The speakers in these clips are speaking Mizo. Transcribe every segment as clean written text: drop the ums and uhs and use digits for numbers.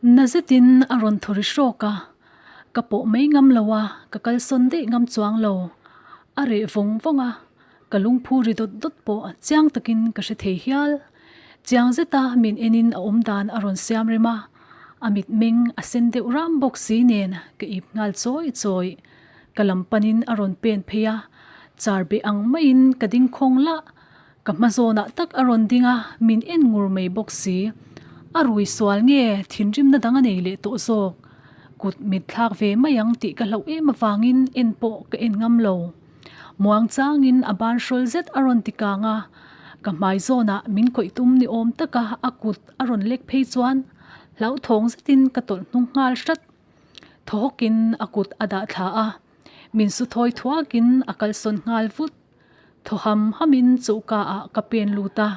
Na zetin a rawn thaw ri hrawk a, ka pawh mai ngam lo a, ka kalsawn daih ngam chuang lo. A reh vawng vawng a, ka lungphu ri dawt dawt pawh chiang takin ka hre thei hial. Chiang zeta min enin a awm dan a rawn siam rem a, a mitmeng a sen deuh ram bawk si nen ka ip nghal chawi chawi. Ka lam panin a rawn pen phei a, char beh ang maiin ka ding khawng lah. Ka hma zawnah tak a rawn ding a, min en ngur mai bawk si. A rui sual nge thinrimna dang a nei leh tawh zawk. Kut mit thlak ve mai ang tih ka hlauh em avangin en pawh ka en ngam lo. Muang changin a ban hrawl zet a rawn ti kang a, ka hmai zawnah min khawih tum ni awm taka a kut a rawn lek phei chuan hlauhthawng zetin ka tawlh hnung nghal hrat. Thaw hawkin a kut a dah thla a, min su thawi thuakin a kalsawn nghal vut. Thaw ham hamin choka ah ka pen lut a,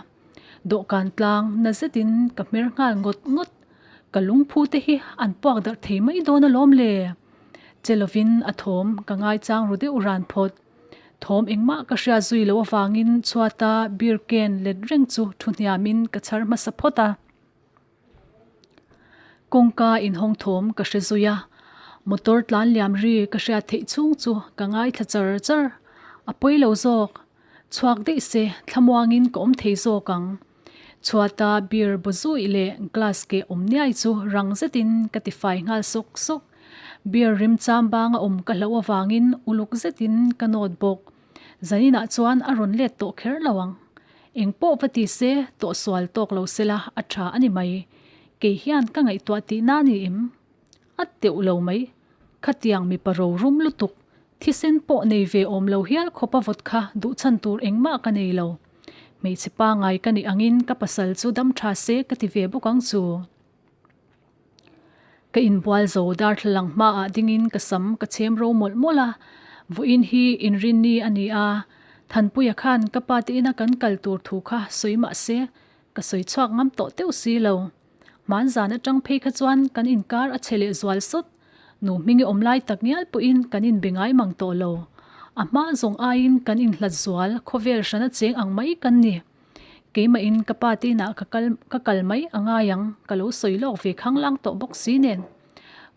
dawhkan tlang na zetin ka hmer nghal ngawt ngawt. Ka lungphu te hi an puak darh thei mai dawn alawm le. Che lovin a thawm ka ngaichang ru deuh ran phawt. Thawm engmah ka hriat zui loh avangin chhuata beer can let reng chu thu hniamin ka chhar hmasa phawt a. Kawngka inhawng thawm ka hre zui a, motor tlan liam ri ka hriat theih chhung chu ka ngaithla char char. A pawi lo zawk, chhuak daih se thlamuangin ka awm thei zawk ang. Chhuata beer baw zuih leh glass keh awm niai chu rang zetin ka tifai nghal sawk sawk. Beer rim cham banga awm ka hlauh avangin uluk zetin ka nawt bawk. Zaninah chuan a rawn let tawh kher lo ang. Eng pawh va ti se, tawh sual tawk lo sela a tha a ni mai. Kei hian ka ngaihtuah tihna ni em? A teuh lo mai. Khatiang mipa ro rum lutuk, thisen pawh nei ve awm lo hial khawpa vawt kha duh chhan tur engmah ka nei lo. Hmeichhe pangai ka nih angin ka pasal chu dam tha se ka ti ve bawk ang chu. Ka inbual zo darthlalang hmaah dingin ka sam ka chhem ro mawlh mawlh a, vawiin hi inrinni a ni a, Thanpuia khan ka pa te ina kan kal tur thu kha sawi mah se ka sawi chhuak ngam tawh teuh si lo. Hmanzan atang phei kha chuan kan inkar a chhe leh zual sawt, nu hmingi awm lai tak ngial pawhin kan inbe ngai mang tawh lo. A hma zawng aiin kan inhlat zual khawvel hrana cheng ang mai kan ni. Keimahin ka pa te inah ka kal ka kal mai a ngai ang, ka lo sawi lawk ve khanglang tawh bawk si nen.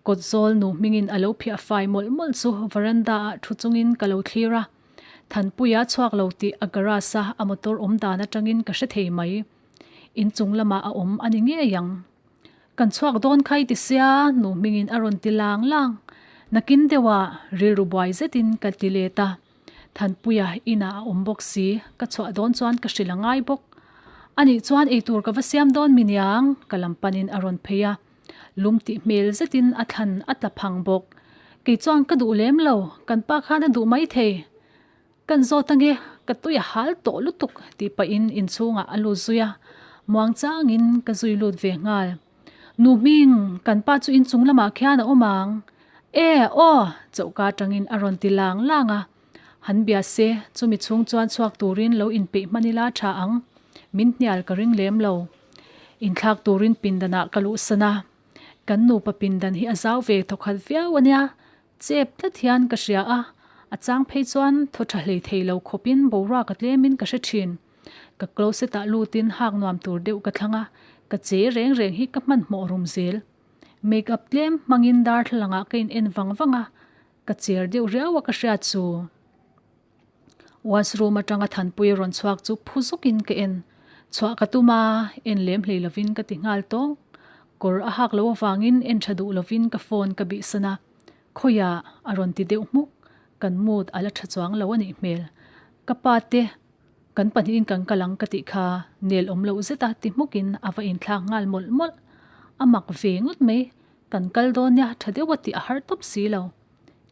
Kawt zawl nu hmingin a lo phiah fai mawlh mawlh chu veranda ah thu chungin ka lo thlir a. Thanpuia chhuak lo tih a garage a a motor awm dan atangin ka hre thei mai. Inchung lamah a awm a ni ngei ang. Kan chhuak dawn khai ti sia nu hmingin a rawn ti lang lang. Nakin deuhah rilru buai zetin ka ti let a. Thanpuia inah a awm bawk si, ka chhuah dawn chuan ka hrilh a ngai bawk. Anih chuan eitur ka va siam dawn mi niang, ka lam panin a rawn phei a. Lum tih hmel zetin a thlan a tla phang bawk. Kei chuan ka duh lem lo, kan pa khan a duh mai thei. Kan zawt ange, ka tui a hal tawh lutuk tih pahin inchhungah a lut zui a, muang changin ka zui lut ve nghal. Nu hming, kan pa chu inchung lamah khian a awm ang. E, aw! Choka atangin a rawn ti lang lang a. Han bia se, chumi chhung chuan chhuak turin lo inpeih hman ila tha ang. Min hnial ka ring lem lo. Inthlak turin pindanah ka luhsan a. Kan nupa pindan hi a zau ve thawkhat viau a nia. Chep tlat hian ka hria a, a chang phei chuan thaw tha hlei thei lo khawpin boruak a tlemin ka hre thin. Ka closet ah lutin hak nuam tur deuh ka thlang a, ka che reng reng hi ka hmanhmawh rum zel. Make up tlem hmangin darthlalang ah ka in en vang vang a, ka cher deuh riau a ka hriat chu. Washroom atanga Thanpui rawn chhuak chu phu zukin ka en. Chhuah ka tum a, en lem hlei lovin ka ti nghal tawng. Kawr a hak lo avangin en tha duh lovin ka phone ka bihsan a. Khawiah a rawn ti deuh hmuk, kan mood a la tha chuang lo a nih hmel. Ka pa te, kan pahnihin kan kal ang ka tih kha nel awm loh zeta ti hmukin a va inthlak nghal mawlh mawlh. A mak ve ngawt mai, kan kal dawn nia tha deuha tih a har tawp si lo.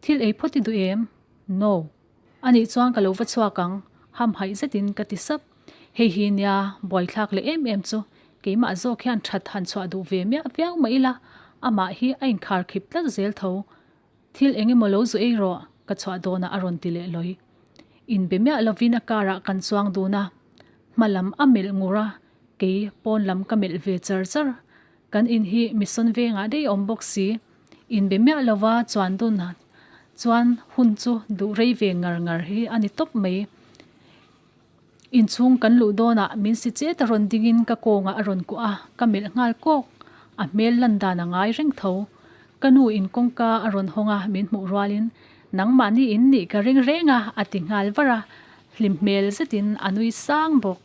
Thil ei phawt i duh em? No. Anih chuan ka lo va chhuak ang, hamhaih zetin ka ti sap. Hei hi nia buaithlak leh em em chu keimah zawk hian that han chhuah duh ve miah viau mah ila, amah hi a inkhar khip tlat zel tho. Thil eng emaw lo zu ei rawh, ka chhuah dawnah a rawn ti leh lawi. Inbe miah lovin a car ah kan chuang dun a, hma lam a melh ngur a, kei pawn lam ka melh ve char char. Kan in hi Mission vengah daih a awm bawk si. Inbe miah lova chuan dun chuan hun chu duh rei ve ngar ngar hi a ni tawp mai. Inchhung kan luh dawnah min si chet a rawn dingin ka kawngah a rawn kuah a, ka melh nghal kawk. A hmel lan dan a ngai reng tho. Ka nu in kawngka a rawn hawng a, min hmuh rualin, Nangmahni in nih ka ring reng a, a ti nghal var a, hlim hmel zetin a nui sang bawk.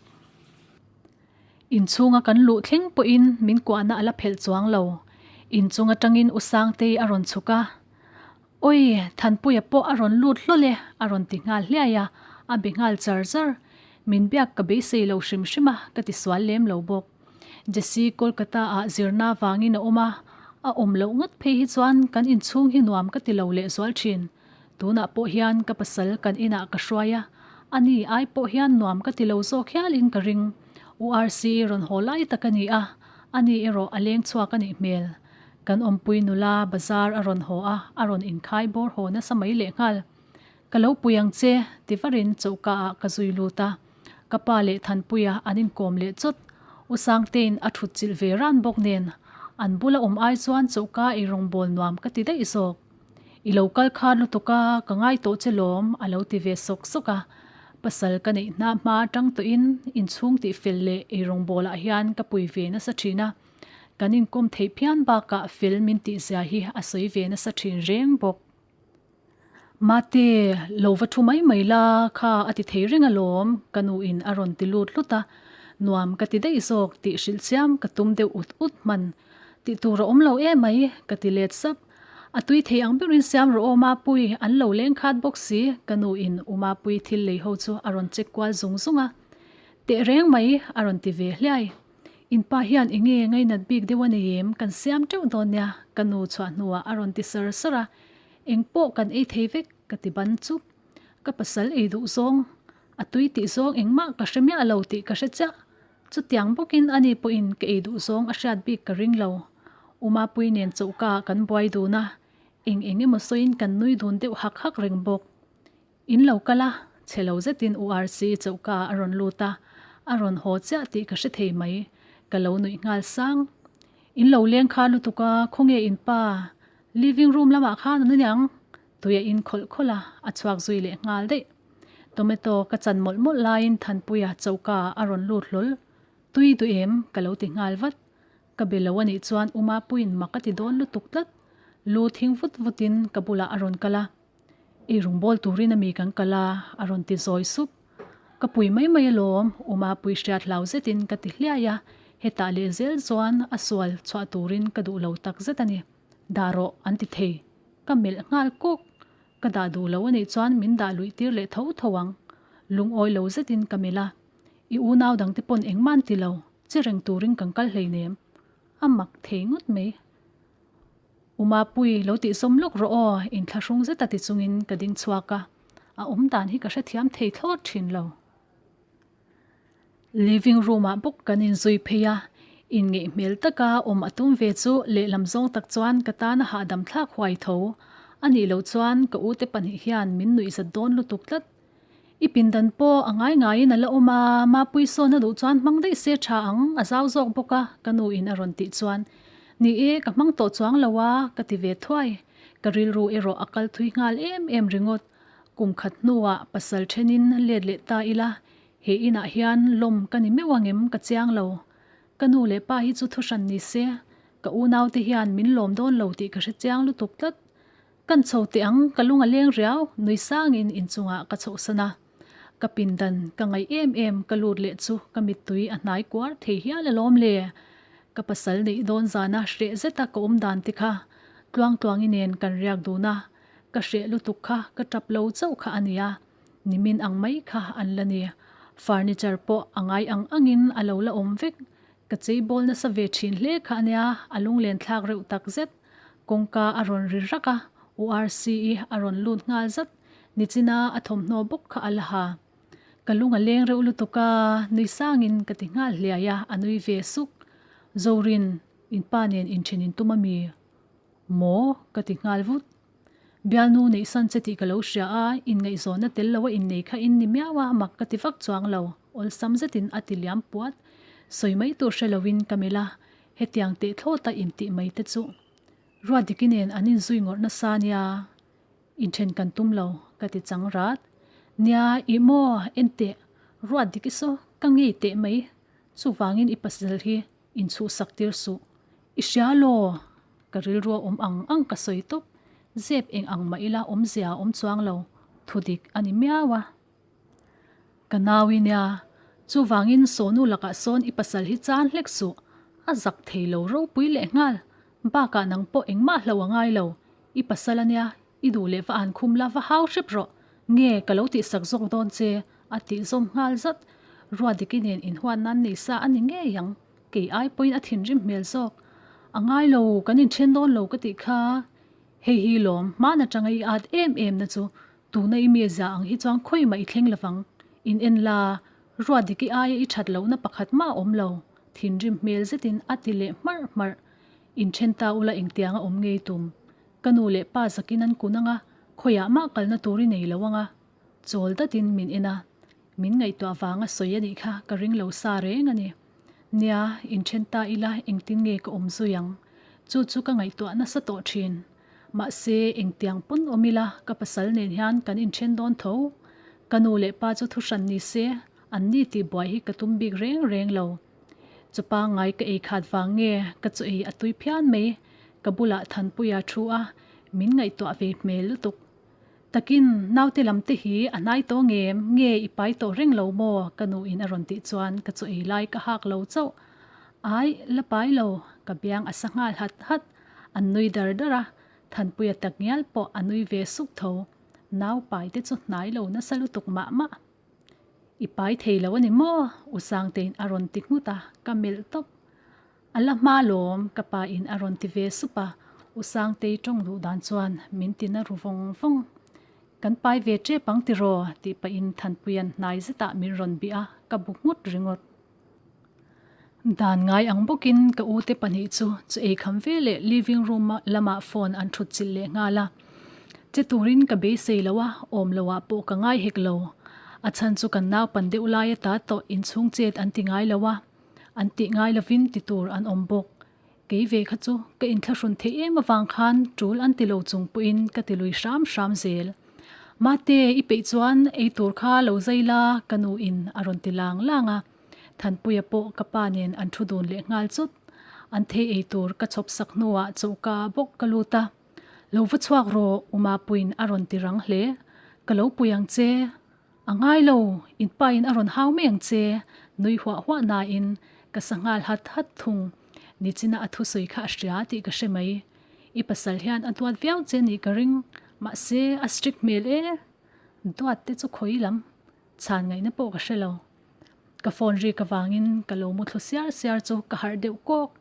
Inchhunga kan luh thleng pawhin min kuahna a la phelh chuang lo. Inchung atangin U Sangtei a rawn chhuk a, Awi, Thanpuia pawh a rawn lut hlawl e, a rawn ti nghal hliai a, a be nghal char char. Min biak ka beisei lo hrim hrim a, ka ti sual lem lo bawk. Jessy Kolkata ah zirna vangin a awm a, a awm loh ngawt phei hi chuan kan inchhung hi nuam ka ti lo lehzual thin. Tunah pawh hian ka pasal kan inah ka hruai a, ani ai pawh hian nuam ka ti lo zawk hialin ka ring. URC rawn haw lai tak a ni a, ani erawh a leng chhuak a nih hmel. Kan awmpui nula bazar a rawn haw a, a rawn inkhai bawr haw nasa mai lehnghal. Ka lo pui ang che, ti varin choka ah ka zui lut a. Ka pa leh Thanpuia an inkawm leh chawt. U Sangtein a thut chilh ve ran bawk nen, an bula awm ai chuan choka eirawngbawl nuam ka ti daih zawk. I lo kal khan lutuk a, ka ngai tawh che lawm, a lo ti ve sawk sawk a. Pasal ka neih hna hma atang tawhin inchhung tihfel leh eirawngbawl ah hian ka pui ve nasa thin a. Kan inkawm theih phian bakah fel min tihzia hi a sawi ve nasa thin reng bawk. Mate, lo va thu mai mai la, kha a ti thei reng alawm, ka nuin a rawn ti lut lut a. Nuam ka ti daih zawk tih hrilh chiam ka tum deuh ut ut hman. Tih tur a awm lo emai, ka ti let sap. A tui thei ang berin siam rawh aw Mapui, an lo leng khat bawk si, ka nuin u Mapui thil lei ho chu a rawn check kual zung zung a. Teh reng mai, a rawn ti ve hliai. In pa hian eng nge ngainat bik deuh a nei em? Kan siam teuh dawn nia, ka nu chhuah hnuah a rawn ti sar sar a. Eng pawh kan ei thei vek, ka ti ban chup. Ka pasal ei duh zawng, a tui tih zawng engmah ka hre miah lo tih ka hre chiah. Chutiang bawkin ani pawhin ka ei duh zawng a hriat bik ka ring lo. Umapui nen chohka kan buai dun a, eng eng emaw sawiin kan nui dun deuh hak hak reng bawk. In lo kal a, chhe lo zetin URC chohka a rawn lut a, a rawn haw chiah tih ka hre thei mai, ka lo nuih nghal sang. In lo leng kha lutuk a, khawnge in pa? Living room lamah khan an aniang? Tui a in khawlh khawlh a, a chhuak zui leh nghal daih. Tomato ka chan mawlh mawlh laiin Thanpuia chohka a rawn lut hlawl. Tui duh em? Ka lo ti nghal vat. Ka be lo anih chuan Umapuiin mak a ti dawn lutuk tlat. Lu thing vut vutin ka bulah a rawn kal a. I rawngbâwl turin a mi kan kal a, a rawn ti zawi sup. Ka pui mai mai alawm, U Mapui hriat hlau zetin ka ti hliai a, hetah leh zel chuan a sual chhuah turin ka duh lo tak zet a ni. Dah rawh, an ti thei. Ka melh nghal kawk. Ka dah duh lo anih chuan min dah luih tir leh tho tho ang. Lungawi lo zetin ka melh a. I unau dangte pawn engmah an ti lo, che reng turin kan kal hleinem. A mak thei ngawt mai. U Mapui, lo tihsawm lawk rawh aw, inthlahrung zeta ti chungin ka ding chhuak a, a awm dan hi ka hrethiam thei thlawt thin lo. Living room ah bawk kan inzui phei a, inngeih hmel taka awm a tum ve chu lehlam zawng tak chuan ka tan a hahdam thlak huai tho. A nih loh chuan ka ute pahnih hian min nuihzat dawn lutuk tlat. I pindan pawh a ngai ngaiin a la awm a, Mapui sawn a duh chuan hmang daih se tha ang, a zau zawk bawk a, ka nu in a rawn tih chuan, Ni e, ka hmang tawh chuang lo a, ka ti ve thuai. Ka rilru erawh a kal thui nghal em em ringawt. Kum khat hnuah pasal thenin let leh ta ila, he inah hian lawm ka ni meuh angem ka chiang lo. Ka nu leh pa hi chu thuhran ni se, ka unaute hian min lawm dawn lo tih ka hre chiang lutuk tlat. Kan chho teh ang, ka lung a leng riau, nui sangin inchungah ka chhohsan a. Ka pindan ka ngaih em em ka lut leh chu ka mittui a hnai kuar thei hial alawm le. Ka pasal neih dawn zana hreh zeta ka awm dan te kha Tluangtluangi nen kan riak dun a, ka hreh lutuk kha ka tap lo chauh kha a nia, nimin ang mai kha an la ni. Furniture pawh a ngai ang angin a lo la awm vek, ka cheibawl nasa ve thin hle kha a nia, a lunglen thlak reuh takzet. Kawngka a rawn ri rak a, URC-i a rawn lut nghal zat. Nichina a thawmhnaw bawk kha a la ha. Ka lung a leng reuh lutuk a, nui sangin ka ti nghal hliai a, a nui ve suk. Zorin, in pa nen inthen in tum a mi? Maw? ka ti nghal vut. Bialnu neihsan che tih ka lo hria a, inngaihzawnna tel lo a innei kha in ni miau a, mak ka ti vak chuang lo, awlsam zetin a ti liam puat. Sawi mai tur hre loin ka melh a, Hetiang teh thlawta intih mai te chu Ruatdiki nen an inzui ngawrh nasa nia, inthen kan tum lo ka ti chang rat. Nia, ih maw, en teh, Ruatdiki saw ka ngei teh mai, chuvangin i pasal hi inchhuhsak tir suh. I hria law? Ka rilru a awm ang ang ka sawi tawp. Zep eng ang mah ila awmzia a awm chuang lo, thudik a ni miau a. Ka nau i nia, chuvangin sawnu lakah sawn i pasal hi chan hlek suh, a zak thei lo ropui leh nghal. Bakah nang pawh engmah hlo a ngai lo, i pasal a nia, i duh leh va an khum la va hau hrep rawh, nge ka lo tihsak zawk dawn che, a tih zawm nghal zat. Ruatdiki nen inhuat nan nei sa a ni ngei ang. Kei ai pawhin a thinrim hmel zawk. A ngai lo, kan inthen dawn lo ka tih kha. Hei hi lawm, hman atanga i at em em na chu tuna i mizia ang hi chuan khawi mah i thleng lovang. In en la, ruat dik i aia i that lohna pakhat mah a awm lo, thinrim hmel zetin a ti leh hmarh hmarh. Inthen ta ula engtiang a awm ngei tum. Ka nu leh pa zakin an kun anga, khawiah mah kalna tur i nei lo anga. Chawl datin min en a, Min ngaihtuah vanga sawi a nih kha ka ring lo sa reng a ni. Nia, inthen ta ila engtin nge ka awm zui ang? Chu chu ka ngaihtuah nasa tawh thin. Mahse, engtiang pawn awm ila ka pasal nen hian kan inthen dawn tho. Ka nu leh pa chu thuhran ni se, an ni tih buai hi ka tum bik reng reng lo. Chu pangngai ka ei khat vang nge ka chaw ei a tui phian mai. Ka bulah Thanpuia thu a, min ngaihtuah ve hmel lutuk. Takin, naute lam te hi a hnai tawh ngem, nge i pai tawh reng lo maw? ka nu in a rawn tih chuan ka chaw ei lai ka hak lo chauh. Ai, la pai lo, ka biang a sa nghal hat hat. An nui dar dar a, Thanpuia tak ngial pawh a nui ve suk tho. Nau pai te chu hnai lo nasa lutuk mah mah. I pai thei lo a ni maw? U Sangtein a rawn ti nghut a, ka melh tawp. A la hma lawm, ka pa in a rawn ti ve sup a, U Sangtei tawng duh dan chuan min ti na ru vawng vawng. Kan pai ve tep ang tiraw? tih pahin Thanpuia'n hnai zetah min rawn bih a, ka bu nghut ringawt. Dan ngai ang bawkin ka u te pahnih chu chu eikham ve leh living room lamah phone an thut chilh leh nghal a. Che turin ka beisei lo a, awm lo ah pawh ka ngai hek lo. A chhan chu kan naupan deuh lai ata tawh inchhung chet an ti ngai lo a. An tih ngai lovin ti tur an awm bawk. Kei ve kha chu ka inthlahrun theih em avang khan tul an ti lo chung pawhin ka ti lui hram hram zel. Mate, i peih chuan ei tur kha lo zai la, ka nu in a rawn ti lang lang a. Thanpuia pawh ka pa nen an thu dun leh nghal chawt. An thei ei tur ka chhawp sak hnuah choka bawk ka lut a. Lo va chhuak rawh, U Mapuiin a rawn ti rang hle. Ka lo pui ang che. A ngai lo, in pa in a rawn hau mai ang che, nui huah huah nain ka sa nghal hat hat thung. Nichina a thusawi kha a hria tih ka hre mai. I pasal hian a duat viau che nih ka ring, mahse a strict hmel e. Duat te chu khawi lam, chhan ngaihna pawh ka hre lo. Ka phone rik avangin ka lo mu thlu siar siar chu ka harh deuh kawk.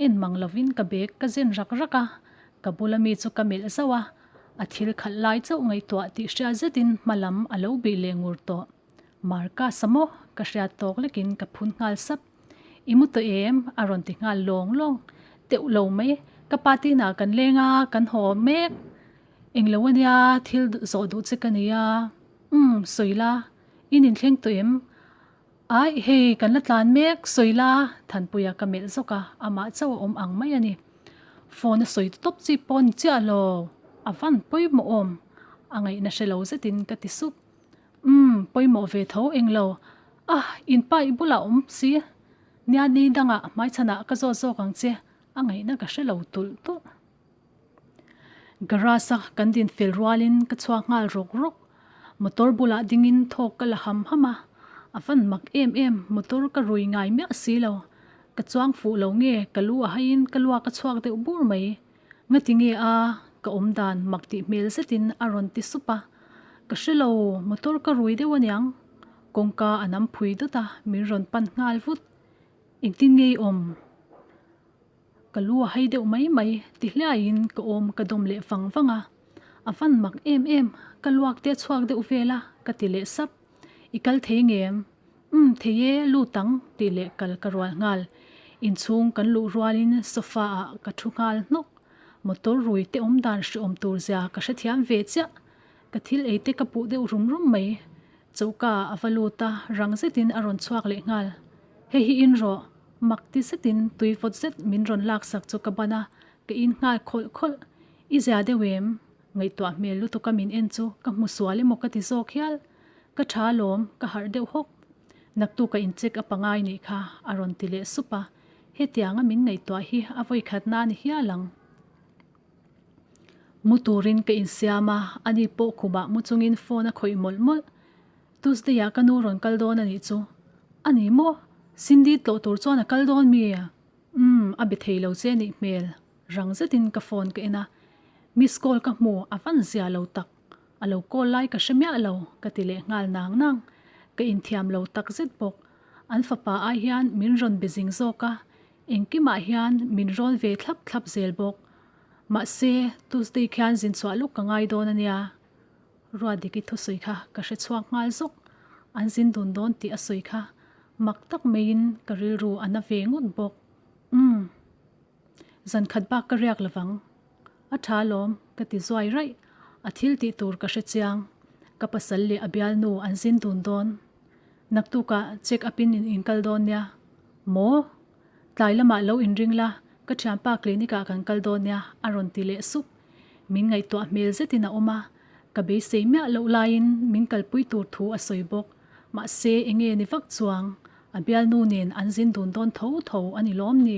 En mang lovin ka bag ka zen rak rak a, ka bula mi chu ka melh zauh a, a thil khalh lai chauh ngaihtuah tih hria zetin hma lam a lo bih leh ngur tawh. Marcus a maw? Ka hriat tawk lekin ka phun nghal sap. I mu tawh em? A rawn ti nghal lawng lawng. Teuh lo mai, ka pa tinah kan leng a, kan haw mek. Englo ania, thil zawh duh che ka nei a. Umm, sawi la, in inthleng tawh em? Aih, hei kan la tlan mek, sawi la, Thanpuia ka melh zawk a, amah chauh a awm ang mai a ni. Phone a sawi tawp chi pawh ni chiah lo, a van pawimawh awm, a ngaihna hre lo zetin ka ti sup. Umm, pawimawh ve tho eng lo, ah, in pa i bulah awm si, nia ni dangah hmaichhanah ka zawt zawk ang che, a ngaihna ka hre lo tulh tulh. Garage a kan din fel rualin ka chhuak nghal rawk rawk. Motor bulah dingin thawk ka la ham ham a, a van mak em em, motor ka rui ngai miah si lo. Ka chuang fuh lo nge ka lu a haiin ka luak a chhuak deuh bur mai. Ngati nge a, ka awm dan mak tih hmel zetin a rawn ti sup a. Ka hre lo, motor ka rui deuh aniang. Kawngka a nam phui dawt a, min rawn pan nghal vut. Engtin nge i awm? Ka lu a hai deuh mai mai ti hliaiin ka awm ka dawm leh vang vang a, a van mak em em, ka luak te a chhuak deuh vel a ka ti leh sap. I kal thei ngem? Umm thei e, lut ang tih leh kal ka rual nghal. Inchhung kan luh rualin sofa ah ka thu nghal hnawk. Motor rui te awm dan hreawm tur zia ka hrethiam ve chiah. Ka thil ei te ka puh deuh rum rum mai. Choka ah a va lut a, rang zetin a rawn chhuak leh nghal. Hei hi in rawh. Mak ti zetin tui vawt zet min rawn laksak chu ka ban a, ka in nghal khawlh khawlh. I zia deuh em? Ngaihtuah hmel lutuk a min en chu ka hmu sual emaw ka ti zawk hial. Ka tha alawm, ka harh deuh hawk. Naktuk a in check a pangai nih kha, a rawn ti leh sup a. Hetianga min ngaihtuah hi a vawikhatna a ni hial ang. Mu turin ka insiam a, ani pawh khumah mu chungin phone a khawih mawlh mawlh. Tuesday-ah ka nu rawn kal dawn a nih chu. A ni maw? Cindy tlawh tur chuan a kal dawn mi? Umm, a be thei lo che nih hmel. Rang zetin ka phone ka en a, miss call ka hmu a van zia lo tak. A lo call lai ka hre miah lo, ka ti leh nghal nang nang. Ka inthiam lo tak zet bawk. An fapa ai hian min rawn be zing zawk a, engkimah hian min rawn ve thlap thlap zel bawk. Mahse, Tuesday khian zin chhuah luk ka ngai dawn a nia. Ruatdiki thusawi kha ka hre chhuak nghal zawk. An zin dun dawn tih a sawi kha mak tak maiin ka rilru a na ve ngawt bawk. Umm. Zan khat bak ka riak lovang. A tha alawm, ka ti zuai raih. A thil tih tur ka hre chiang. Ka pasal leh a bialnu an zin dun dawn. Naktukah check up in in inkal dawn nia. Maw? Tlai lamah lo inring la, ka thianpa clinic ah kan kal dawn nia, a rawn ti leh sup. Min ngaihtuah hmel zetin a awm a, ka beisei miah loh laiin min kalpui tur thu a sawi bawk. Mahse, enge ni vak chuang, a bialnu nen an zin dun dawn tho tho a ni lawm ni?